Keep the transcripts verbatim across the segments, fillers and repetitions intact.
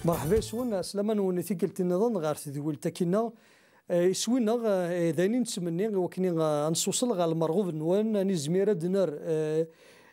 Merḥba yes-wen, ɛeslama-nwen i tikkelt nniḍen ɣer tedwilt akkinna. Eh, iswi-nneɣ, eh, d ayen i nettmenni i wakken, eh, ad nsuṣel ɣer lmerɣub-nwen, ad nizmir ad d-nerr, eh,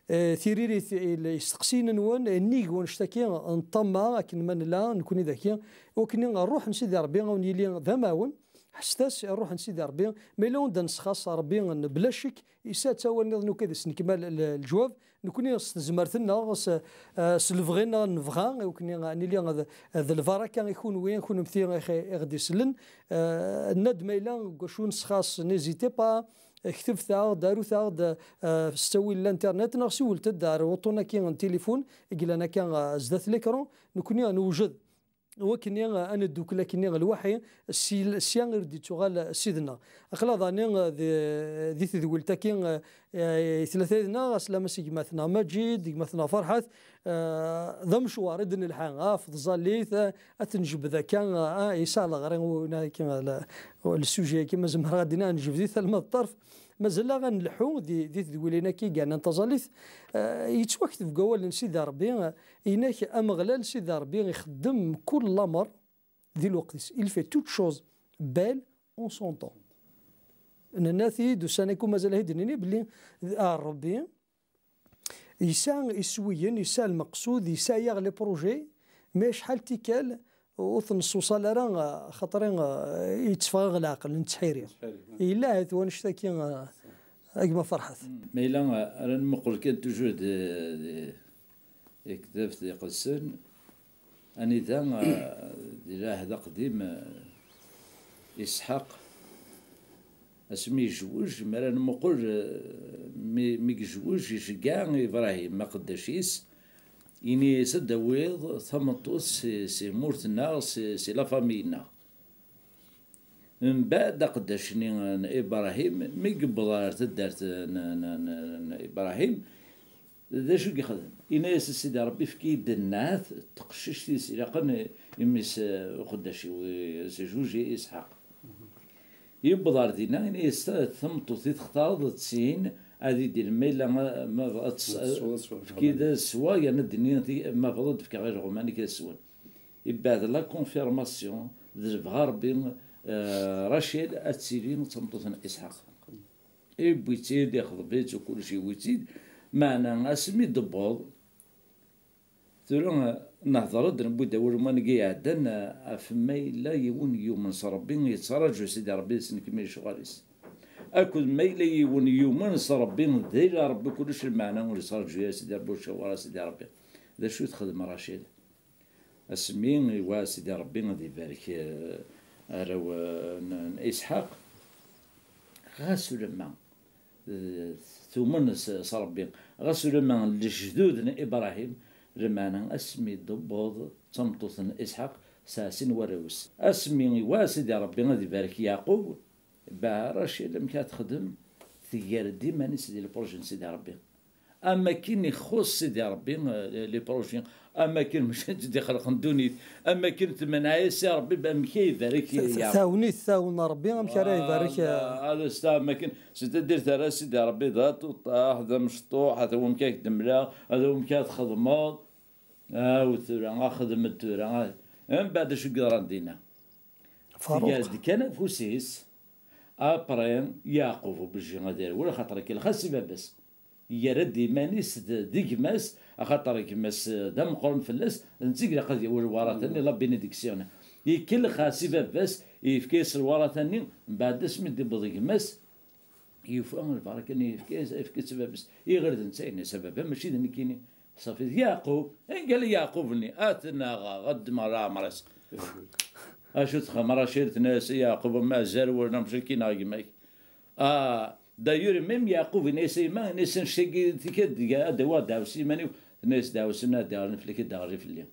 eh, tiririt i l-, isteqsiyen-nwen, eh, nnig wanect-agi n ṭṭama akken ma nella nekni daki, i wakken, eh, ṛṛuḥ n Sidi Ṛebbi a wen-yili d amawen. Ḥesset-as i ṛṛuḥ n Sidi Ṛebbi, ma yella anda nesxaṣ Ṛebbi n bla ccek, yesɛa-tt awal nniḍen ukad i s-nekmal l-, leǧwab. Nekni s tezmert-nneɣ, s, eh, s lebɣi-nneɣ nebɣa, i wakken ad nili d, d lbaraka i kunwi, kunemti i ɣ-, i ɣ-d-isellen. Eh, nna-d ma yella deg wacu nesxaṣ, n'hésitez pas, eh, ktebet-aɣ-d, arut-aɣ-d, eh, s ttawil n l'internet, neɣ siwlet-d ar wuṭṭun-agi n tilifun i yellan akka, eh, zdat l'écran. Nekni newjed wakken ad neddukel akkenni lwaḥi, si, sya i d-yettuɣal Sidna. Aql-aɣ daɣen di, di tedwilt-agi, eh, i tlata yid-neɣ, ɛeslama-s i gma-tneɣ Maǧid, i gma-tneɣ Ferḥat, eh, d amecwar i d-nelḥa, ɣef tẓallit, eh, ad t-nejbed akka, eh, yesɛa leɣri, win akka, le, le sujet-agi, ma zemreɣ ad d-iniɣ, ad nejbed-it alma d ṭṭerf. Mazal-aɣ ad nleḥḥu di, di tedwilin-agi i yeɛnan taẓallit. Eh, yettwakteb deg wawal n Sidi Ṛebbi, eh, inak Ameɣlal Sidi Ṛebbi ixeddem kul lameṛ di lweqt-is. Il fait toute chose belle en son temps. Nenna-t-id ussan-agi, mazal ad d-nini belli, ah, Ṛebbi yesɛa iswiyen, yesɛa lmeqsud, yesɛa yaɣ les projets, mais acḥal tikkal ur t-nessuṣal ara, xaṭer, eh, yetteffeɣ-aɣ leɛqel, nettḥiri. Nettḥiri, ah. Yella ahat wanect-agi, eh, a gma Ferḥat. Ma yella, eh, ara nmuqel kan toujours de, de, Iktabt iqedsen, anida, eh, di lɛehd aqdim, eh, Isḥaq, asmi yejwej, mi ara nmuqel, eh, mi, mi yejwej, iceggeɛ Ibrahim, aqeddac-is, ini-as ad d-tawiḍ tameṭṭut si, si tmurt-nneɣ, si, si la famille-nneɣ. Mbeɛd aqeddac-nni n Ibrahim, mi yewweḍ ɣer taddart n, n, n, n Ibrahim, d acu i yexdem? Ini-as a Sidi Ṛebbi, efk-iyi-d nnɛat n teqcict i s-ilaqen i mmi-s, eh, uqeddac-iw, i s-ijuj i Isḥaq. Yewweḍ ɣer dinna, ini-as ta-, tameṭṭut i textareḍ d tin, ad yi-d-inin ma yella ma, ma, ad tes-, ad tesweḍ, ad tesweḍ, efk-iyi-d ad sweɣ, yerna ad d-inin ti-, ma bɣiḍ ad d-fkeɣ ileɣman-ik ad swen. Ibeɛd la confirmation d lebɣa Ṛebbi, eh, Rachel ad tili d tameṭṭut n Isḥaq. Iwwi-tt-id, ixḍeb-itt, u kullec iwwi-tt-id. Meɛna asmi d-tewweḍ, tura, eh, nehder-d, newwi-d awal uman-agi iɛeddan, eh, ɣef ma yella yiwen yumen s Ṛebbi, yettraǧu Sidi Ṛebbi yesnekmi lecɣal-is. Akked ma yella yiwen yumen s Ṛebbi, d ila Ṛebbi kullec, lmeɛna ur yettraǧu ara Sidi Ṛebbi, ur yecɣal ara Sidi Ṛebbi. D acu i texdem Rachel? Asmi iwɛa Sidi Ṛebbi ad ibarek, eh, arraw, eh, n, n Isḥaq, ɣas ulamma, eh, tumen s, s Ṛebbi, ɣas ulamma lejdud n Ibrahim, lmeɛna asmi d-tewweḍ d tameṭṭut n Isḥaq, tesɛa sin warraw-is. Asmi iwɛa Sidi Ṛebbi ad ibarek Yeɛqub, bah Rachel amek ara texdem? Tger-d iman-is di lpṛujet n Sidi Ṛebbi. Am akken ixuṣ Sidi Ṛebbi, eh, les projets, am akken mačči d ixelqen ddunit, am akken temneɛ-as i Ṛebbi amek ay ibarek Yeɛqub. Tawnit, tawen Ṛebbi amek ara ibarek, eh, ad as-ta-, am akken, c'est-à-dire terra Sidi Ṛebbi d aṭuṭṭaḥ, d amecṭuḥ, ata wamek ad k-d-mleɣ, ata wamek ad txedmeḍ. Aw tura, a xedm-d tura, a-, mbeɛd acu i yeḍran dinna? Faruq. Tger-d kan afus-is, après, Yeɛqub obligé ad yerwel, axaṭer ikellex-as i baba-s. Yerra-d iman-is d, d gma-s, axaṭer gma-s, eh, d ameqqran fell-as, d netta i ilaq ad yerwel lwarata-nni, la bénédiction. Ikellex-as i baba-s, yefka-yas lwarata-nni, mbeɛd asmi d-iwweḍ gma-s, yufa lbaraka-nni, yefka-yas, yefka-tt i baba-s. Iɣil d netta, yenna-as, a baba, mačči d nekkini. Ṣafi, d Yeɛqub. Anga la Yeɛqub-nni? Ad t-nɣeɣ, ad ddmeɣ leɛmer-is. Acu texdem Racil? Tenna-as i Yeɛqub, ma azal wala mcekki neɣ gma-k. Ah, d'ailleurs, même Yeɛqub, yenna-as i yemma, yenna-as, annect-agi, tikkelt ad d-awiɣ ddeɛwessu i yiman-iw. Tenna-as, ddeɛwessu-nni ad d-iɣli fell-ak, ad d-iɣli fell-i.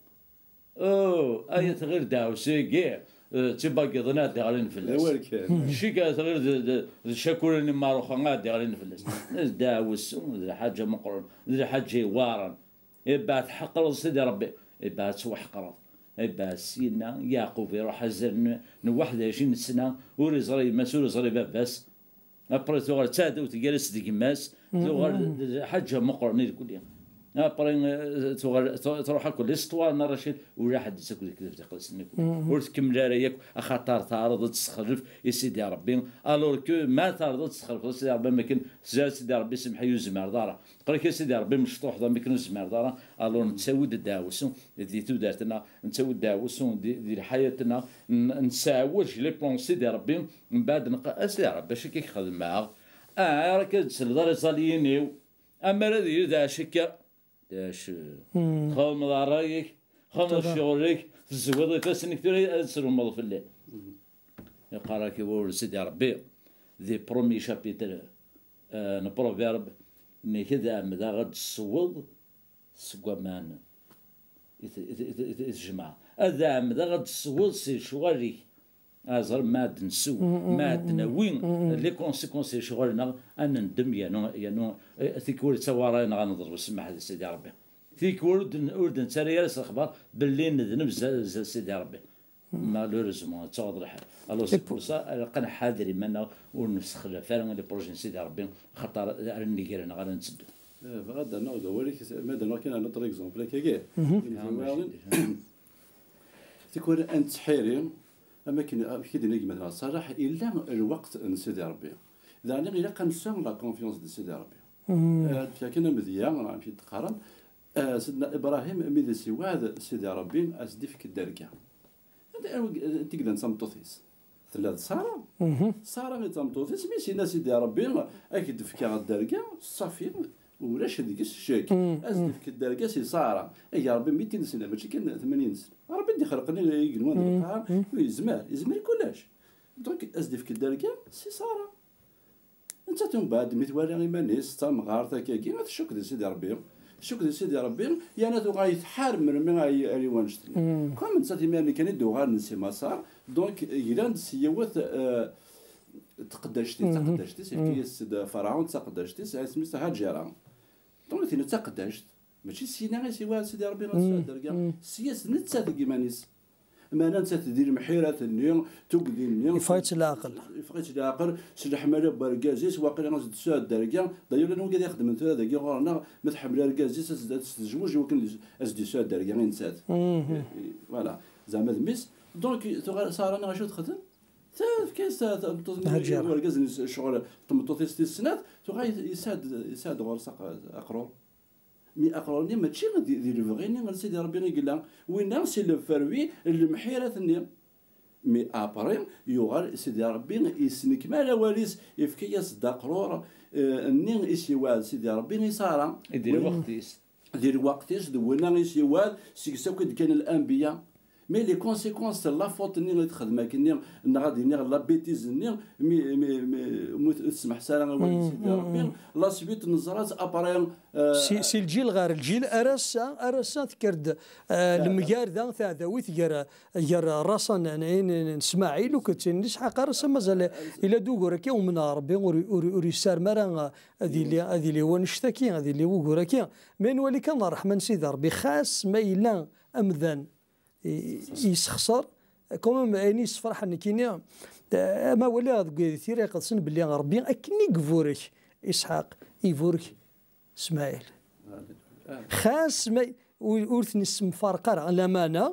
Oh, ay tɣil ddeɛwessu-agi, eh, d tibagiḍin ad d-iɣlin fell-as. D awal kan. Cik ay tɣil d, d, d cakura n Imaruxa ad d-iɣlin fell-as. D ddeɛwessu, d lḥaǧa meqqren, d lḥaǧa iweɛren. Ibɛed tḥeqreḍ Sidi Ṛebbi, ibɛed tettwaḥeqreḍ. Ibɛed syenna, Yeɛqub iṛuḥ azal n, n waḥed ɛecrin sna, ur iẓri yemma-s, ur iẓri baba-s. Après tuɣal d taɛdawt gar-as d gma-s, tuɣal d, d lḥaǧa meqqren irkelli. Après, euh, tuɣal, tu-, truḥ akk l'histoire n Racid, ula ḥedd yettak deg Lketeb Iqedsen akk. Ur tkemmel ara yakk, axaṭer teɛreḍ ad tessexlef i Sidi Ṛebbi, alors que ma teɛreḍ ad tessexlef Sidi Ṛebbi, am akken tezra Sidi Ṛebbi, semmeḥ-iyi, ur zmireḍ ara. Teqqel-ak a Sidi Ṛebbi, mecṭuḥ, am akken ur zmireḍ ara, alors nettawi-d ddeɛwessu di tudert-nneɣ, nettawi-d ddeɛwessu di, di lḥayat-nneɣ, n-, nesɛewwel les plans Sidi Ṛebbi, mbeɛd neqqar, a Sidi Ṛebbi, acu akka i k-xedmeɣ? Ah, ara k-ad-tesleḍ ara iẓaliyen-iw, ammer ad yili d acu akka? Txedmeḍ ṛṛay-ik, txedmeḍ ccɣel-ik, tezwiḍ ifassen-ik, tura ad tselmeḍ fell-i. Yeqqar-ak wawal Sidi Ṛebbi, di premier chapitre, euh, n Proverbe, nnek ad ɛemmdeɣ ad d-tessewweḍ seg waman i t-, i t-, i t-, i t-, i tjemɛeḍ. Ad ɛemmdeɣ ad d-tessewweḍ si lecɣal-ik. Aẓer ma ad nsew, ma ad nawi les conséquences n lecɣal-nneɣ, ad nendem yernu, yernu, eh, tikwal d tawaray-nneɣ ad neḍleb ssmaḥ di Sidi Ṛebbi. Tikwal ur d-, ur d-nettarra ara s lexbar belli nedneb zdat, zdat Sidi Ṛebbi. Malheureusement, ad tuɣeḍ lḥal. Alors, c'est pour ça, ilaq ad nḥader iman-nneɣ, ur nessexlaf ara les projets n Sidi Ṛebbi, xaṭer ara nnger neɣ ara netteddu. Eh, bɣiɣ ad d-rnuɣ deg wawal-ik, ma d-rnuɣ kan un autre exemple, akkagi. Imezwaɣen, tikwal ad nettḥiri, am akken, amek i d-yenna gma-tneɣ Ṣalaḥ, illa lweqt n Sidi Ṛebbi. Daɣen ilaq ad nesɛu la confiance di Sidi Ṛebbi. Eh, ad d-fkeɣ kan amedya, amek i d-qqaren, eh, Sidna Ibrahim, mi d as-iweɛɛed Sidi Ṛebbi, ad s-d-ifk dderga. Anta, anwa i yellan d tameṭṭut-is? Tella d Ṣara. Ṣara i d tameṭṭut-is, mi s-yenna Sidi Ṛebbi, ad k-d-fkeɣ dderga, ṣafi, ulac deg-s ccek. Ad s-d-ifk dderga si Ṣara. Ihi Ṛebbi, mi t-nesla, mačči kan tmanyin sna. Ṛebbi d-ixelqen igenwan d lqaɛa, yezmer, yezmer i kullec. Donc, ad s-d-ifk dderga si Ṣara. Nettat umbeɛd mi twala iman-is d tamɣart akkagi, tcukk di Sidi Ṛebbi. Tcukk di Sidi Ṛebbi, yerna tuɣal tḥar melmi ay, ay wanect-nni. Comme nettat imir-nni kan i d-uɣalen si Maṣer, donc glan-d s yiwet, eh, taqeddact-is, taqeddact-is, yefka-yas-d Ferɛun d taqeddact-is, isem-is Haǧara. Donc, tinna d taqeddact. Mačči s yinna i s-iweɛɛed Sidi Ṛebbi ad tesɛu dderga. S yis nettat deg yiman-is. Meɛna nettat di lemḥirat-nni, tugdi-nni. Yeffeɣ-itt leɛqel. Yeffeɣ-itt leɛqel, s leḥmala n wergaz-is, waqila ad s-d-tesɛu dderga. D'ailleurs, llan wigad ixeddmen tura dagi ɣur-neɣ, ma tḥemmel argaz-is, ad s-, ad s-tezweǧ, i wakken ad s-d-yesɛu dderga i nettat. Voilà. Zeɛma d mmi-s. Donc, tuɣal Ṣara-nni acu texdem? Tefka-yas ta-, tameṭṭut-nni, Haǧara. Wergaz-nni ccɣel, tameṭṭut-is tis snat, tuɣal yesɛa-d, yesɛa-d ɣur-s aq-, aqrur. Mi aqrur-nni mačči di, di lebɣi-nni n Sidi Ṛebbi i yella, winna si le fruit n lemḥirat-nni. Mi après, yuɣal Sidi Ṛebbi yesnekmal awal-is, yefka-yas-d aqrur, eh, nni i s-iweɛɛed Sidi Ṛebbi i Ṣara. I di lweqt-is. Di lweqt-is, d winna i s-iweɛɛed, seg-s akk i d-kkan l'anbiya. Mais les conséquences n la faute-nni i texdem akkenni, neɣ ad iniɣ la bêtise-nni, mi, mi, mi, mi ur tesmeḥs ara awal n Sidi Ṛebbi, la suite neẓra-tt après, euh, si, si lǧil ɣer lǧil, ar ass-a, ar ass-a tekker-d, euh, lemgarda, taɛdawit gar, gar ṛṛasa n, n, n, n Smaɛil akked tin n Isḥaq. Ar ass-a mazal ila-d ugur-agi, umneɣ Ṛebbi ur, ur, ur yessarem ara, euh, ad yili, ad yili wanect-agi, ad yili wugur-agi. Mais nwali kan ṛṛeḥma n Sidi Ṛebbi, xas ma yella amdan i-, yessexṣer, quand même, ayen yessefraḥen nekkini, eh, ma waliɣ deg Tira Iqedsen belli Ṛebbi akken i iburek Isḥaq, iburek Smaɛil. Xas ma ur, ur ten-issemfarq ara, lamana,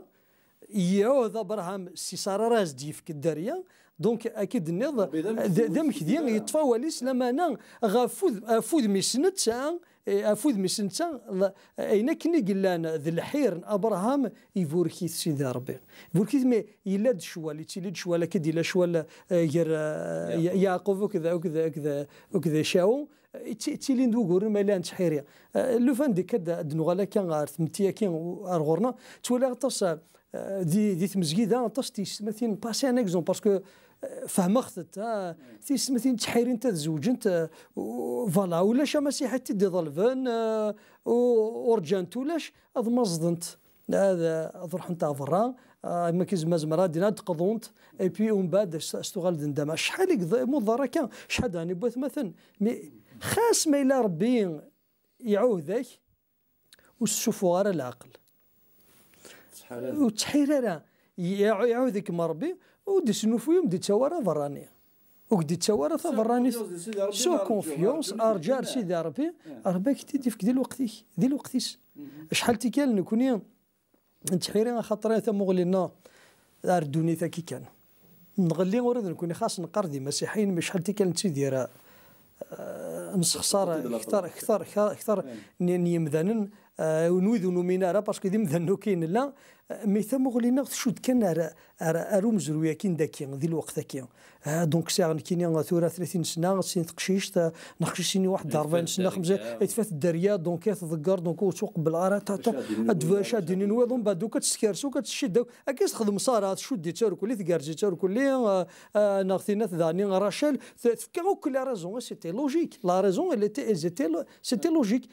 iɛuhed Abraham si Ṣara ara as-d-yefk dderya, donc, akka i d-tenniḍ, d, d amekdi, yeṭṭef awal-is, lamana, ɣef ud-, ɣef udem-is netta, eh, ɣef udem-is netta, la-, ayen akken i yellan d lḥir n Abraham, iburek-it Sidi Ṛebbi. Iburek-it, mais yella-d ccwal, yettili-d ccwal, akka d-yella ccwal, eh, gar, eh, Ya-, Yeɛqub akked, akked, akked, akked Ɛisaw, eh, tt-, ttilin-d wuguren ma llan ttḥiri. Eh, lufan deg ad, ad nuɣal akka ɣer tmetti-agi, ar ɣur-neɣ, ttwaliɣ aṭas, eh, di, di tmezgida, aṭas n tyessetmatin, passer un exemple, parce que, eh, fehmeɣ-tent, ah, tyessetmatin ttḥirint ad zewǧent, eh, u-, voilà, ulac amasiḥi i t-id-iḍelben, eh, u-, ur ǧǧant ulac, ad maẓdent, ad, ad ruḥent ɣer berra, ah, ma k-, ma zemreɣ ad d-iniɣ ad d-qḍunt, et puis umbeɛd as, as tuɣal d ndama. Acḥal i iḍ-, imuḍar akka, acḥal daɣen i watmaten, mais xas ma yella Ṛebbi iɛuhed-ak, ur tessufuɣ ara leɛqel. Ur ttḥir ara. Iɛu-, iɛuhed-ikem Ṛebbi, ur d-isnufuy, ur d-ittawi ara berrani. Ur k-d-ittawi ara taberranit. Confiance di Sidi Ṛebbi, so confiance, arǧu ar Sidi Ṛebbi, Ṛebbi ad k-t-id-ifk di lweqt-ik, di lweqt-is. Acḥal tikkal nekni nettḥiri axaṭer tamuɣli-nneɣ ar ddunit-agi kan. Nɣelli ula d nekni xas neqqar d imasiḥiyen, mi acḥal tikkal nettidir, eh, nessexṣar kter, kter, kter, kter n, n yimdanen, eh, n wid ur numin ara, parce que d imdanen akk i nella, eh, mi tamuɣli-nneɣ tcudd kan ar, ar, ar umezruy-agi n daki, di lweqt-agi. Ah, donc sɛiɣ nekkini tura tlatin sna, sin teqcict, ah, neɣ kečč sin waḥed ṛebɛin sna, xemsa, ay tfat dderya, donc ay tḍegger, donc ur ttwaqqbel ara, ta, ta, ad d-, acu ad d-inin wiḍ, umbeɛd donc ad tt-tkersu, ad tt-tceddew, akka i s-texdem Sarah, tcudd-itt arkelli, tgerrez-itt arkelli, ah, ah, neɣ tinat daɣni Rachel, t-, tefka akk la raison, et c'était logique, la raison, elle était, elles étaient lo-, c'était logique.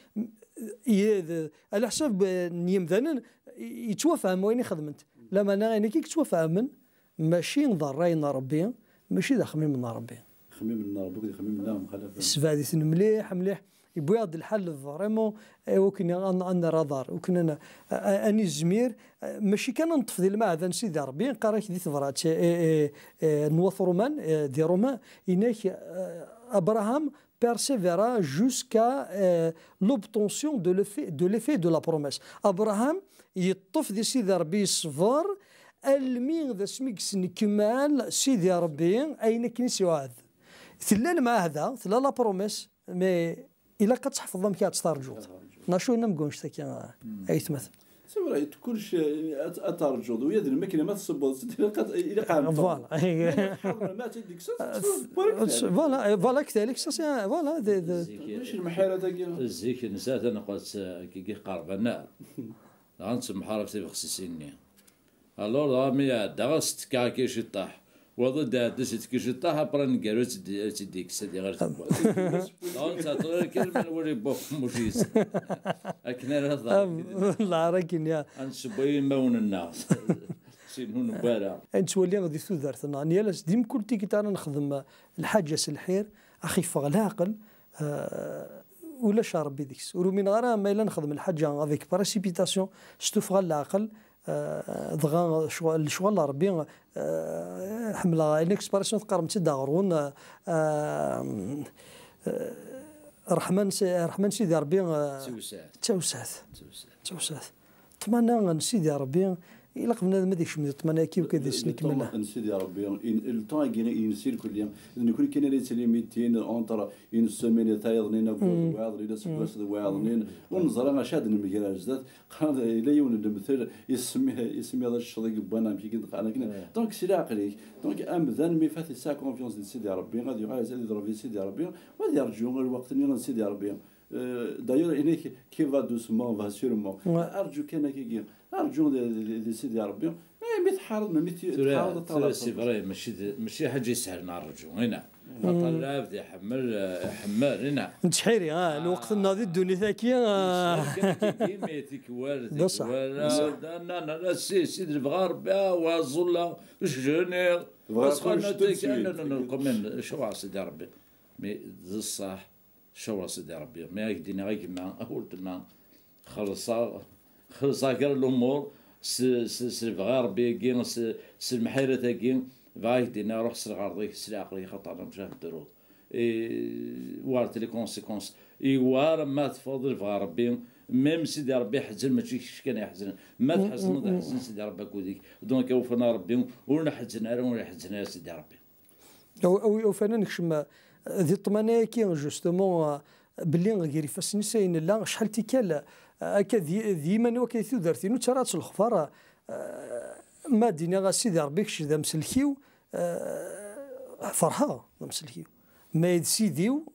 I-, d-, ɛla ḥsab, eh, n yimdanen, i-, yettwafham wayen i xedment. Lameɛna ayen akka i yettwafhamen, mačči d ṛṛay n Ṛebbi, mačči d axemmim n Ṛebbi. Axemmim n Ṛebbi akked axemmim-nneɣ mxalafen. Ssebɛed-iten mliḥ, mliḥ. Yewwi-aɣ-d lḥal vraiment, eh, wakken ad, ad nerr aḍar, wakken ad, ad, ad nizmir, eh, mačči kan ad neṭṭef di lmeɛda n Sidi Ṛebbi, qqar-ak di tebrat, eh, eh, eh, n wat Ṛuman, eh, di Ṛuma, inak, eh, Abraham persévéra jusqu'à, euh, l'obtention de l'effet, de l'effet de la promesse. Abraham yeṭṭef di Sidi Ṛebbi, yeṣber almi d asmi yesnekmal Sidi Ṛebbi ayen akken i s-iwɛed. Tella lmeɛda, tella la promesse, mais ilaq ad tḥefḍeḍ amek ad tt-terǧuḍ. Nacu nam gunct-agi, aytmat? C'est vrai, kullec, eh, ad, ad terǧuḍ. Ula d lmakla ma tessewweḍ-tt-id, ilaq ad, ilaq ad ɛemteḍ. Voilà. Ma tt-id-tekkseḍ, tettwazewwer akter. Voilà, eh, voilà, akter, ça, c'est un, voilà, de, de... Ulac lmeḥala tagi. Zik, nesɛa taneqqudt, eh, i iqerben, dɣa nettemḥarab tibexsisin-nni. Alors, dɣa mi iɛedda, ɣas tettekka akka i ciṭṭaḥ. Waḍu d-iɛedda si tekki ciṭṭaḥ, après nnger ur tt-id-, ur tt-id-yekkes, ad iɣer tewwa. Dɣa nettɛeṭṭil kan ma nwali bok mujis. Akken ara teḍra. Lɛar akken, ya. Ad nessewway imawen-nneɣ. Sin ur newwi ara. Ad nettwali di tudert-nneɣ, n yal ass, di mkul tikkelt ara nexdem lḥaǧa s lḥir, ax yeffeɣ leɛqel, eh, ulac Ṛebbi deg-s. Ur umineɣ ara ma yella nexdem lḥaǧa avec précipitation, s tuffɣa n leɛqel, eh, dɣa lecɣal, lecɣal n Ṛebbi, eh, ḥemmleɣ ayen expression teqqarem-tt-id aɣrun, eh, eh, ṛṛeḥma n Si-, ṛṛeḥma n Sidi Ṛebbi, eh, d tawsɛet. D tawsɛet. D tawsɛet. D tawsɛet. Ṭṭmana n Sidi Ṛebbi, ilaq bnadem ad ikcem di ṭṭmana-agi, u kad isnekmel. Le temps n Sidi Ṛebbi, in-, le temps-agi ines irkelli. D nekni kan ara yettlimiten entre une semaine, tayeḍnin akked wayeḍnin, aseggas d wayeḍnin. Ur neẓri acu ad nemger ar zdat. Qqaren, yella yiwen n lemtel, isem-, isem-iḍ acceḍ i yewwan amek i d-qqaren akken. Donc, si leɛqel-ik. Donc, amdan mi fat yesɛa confiance di Sidi Ṛebbi, ad yuɣal ad iḍleb di Sidi Ṛebbi, u ad yerǧu lweqt-nni n Sidi Ṛebbi. Euh, d'ailleurs, inek, qui va doucement, va sûrement. Arǧu kan akkagi. Arǧu di, di, di Sidi Ṛebbi. Mais mi tḥareḍ, mi ti-, tura, tḥareḍ ad tura, c'est vrai, mačči d, mačči ḥaǧa isehlen ṛṛǧu, ina. Axaṭer lɛebd iḥemmel, eh, iḥemmel, ina. Nettḥiri, ah, lweqt-nneɣ di ddunit-agi, ah. Yeshel kan akkagi, mais tikwal, d ṣṣeḥ, tikwal, d ṣṣeḥ. Ah, da, na, na, na, si, si, d lebɣa Ṛebbi, ah, wa ẓulla, jeniɣ, tebɣa kullec tout de suite. Non, non, non, quand même, acuɣer Sidi Ṛebbi? Mais d ṣṣeḥ, Cawṛa Sidi Ṛebbi, mi ak-d-iniɣ a gma, a weltma, xelṣeɣ, xelṣeɣ gar lumuṛ s, s, s lebɣi Ṛebbi-agi, s, s lemḥirat-agi, bɣiɣ ak-d-iniɣ ruḥ s lɣerḍ-ik, s leɛqel-ik, xaṭer mačči ad tedruḍ. I, war les conséquences. I war ma teffeɣ d lebɣi Ṛebbi, même Sidi Ṛebbi iḥzen, mačči kečč kan iḥzen. Ma tḥezneḍ, iḥzen Sidi Ṛebbi akked-ik. Donc, awfen a Ṛebbi, ur nḥezzen ara, ur iḥezzen ara Sidi Ṛebbi. Aw-, aw-, awfan ad nekcem, eh, di ṭṭmana-agi, justement, eh, belli ger ifassen-is ay nella, acḥal tikkal, eh, akka di, di yiman-iw, akka di tudert-inu, ttarraɣ-tt lexbar, eh, ma d-iniɣ a Sidi Ṛebbi, kečč d amsellek-iw, eh, ferḥeɣ d amsellek-iw. Ma d Sidi-w,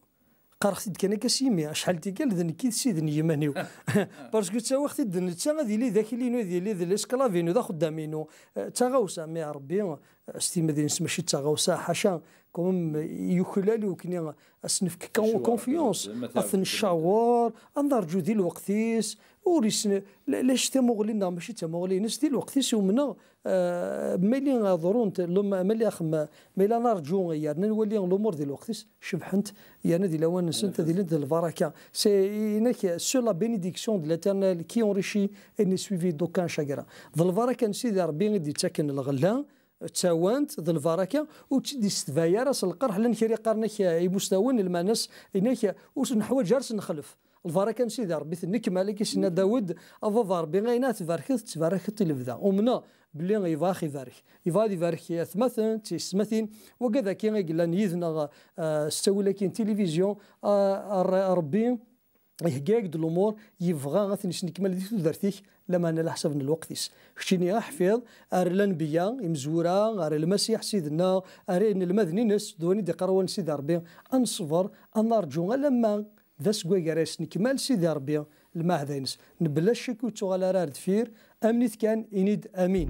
qqareɣ-t-id kan akka s yimi, acḥal tikkal d nekk i d Sidi n yiman-iw. Parce que ttawiɣ-t-id d netta, ad yili d akli-inu, ad yili d lesclave-inu, d axeddam-inu. Eh, d taɣawsa, mais Ṛebbi, eh, s timmad-ines mačči d taɣawsa, ḥaca, quand même, yuklal i wakken ad s-nefk con-, confiance, ad t-ncawer, ad nerǧu di lweqt-is, ur yesn-, la, la tamuɣli-nneɣ mačči d tamuɣli-ines, di lweqt-is umneɣ, eh, ma yella ḍerrunt, lum-, ma yella axem-, ma yella nerǧu yerna nwali lumuṛ di lweqt-is, cebḥent, yerna di lawan-nsent ad ilint d lbaraka. C'est, inak, c'est la bénédiction de l'Éternel qui enrichit et ne suivit d'aucun chagrin. D lbaraka n Sidi Ṛebbi i d-yettaken lɣella, d tawant d lbaraka, ur tt-id-isetbay ara s lqerḥ, llan kra iqqaren-ak imustawen, lmanas inek ur neḥwaǧ ara s nexlef. Lbaraka n Sidi Ṛebbi tennekmal, akka s-yenna Dawed: "A Baba Ṛebbi, ayen ara tbarkeḍ, tettbarkeḍ i lebda." Umneɣ belli yebɣa ad ɣ-ibarek. Yebɣa ad ibarek atmaten, tiyessetmatin, wagad-agi i yellan yid-neɣ, eh, s ttawil-agi n tilivizyu, eh, Ṛ-, Ṛebbi ihegga-yak-d lumuṛ, yebɣa ad ten-isnekmal di tudert-ik, lameɛna leḥsab n lweqt-is. Keččini aḥfiḍ, ar lanbeyya, imezwura, ar Lmasiḥ Sidna, ar inelmaden-ines, d wayen i d-iqqar wawal n Sidi Ṛebbi, ad neṣber, ad nerǧu alamma d aseggagar ara yesnekmal Sidi Ṛebbi lmeɛda-ines. Mebla ccek ur yettuɣal ara ar deffir, amen-it kan, ini-d amin.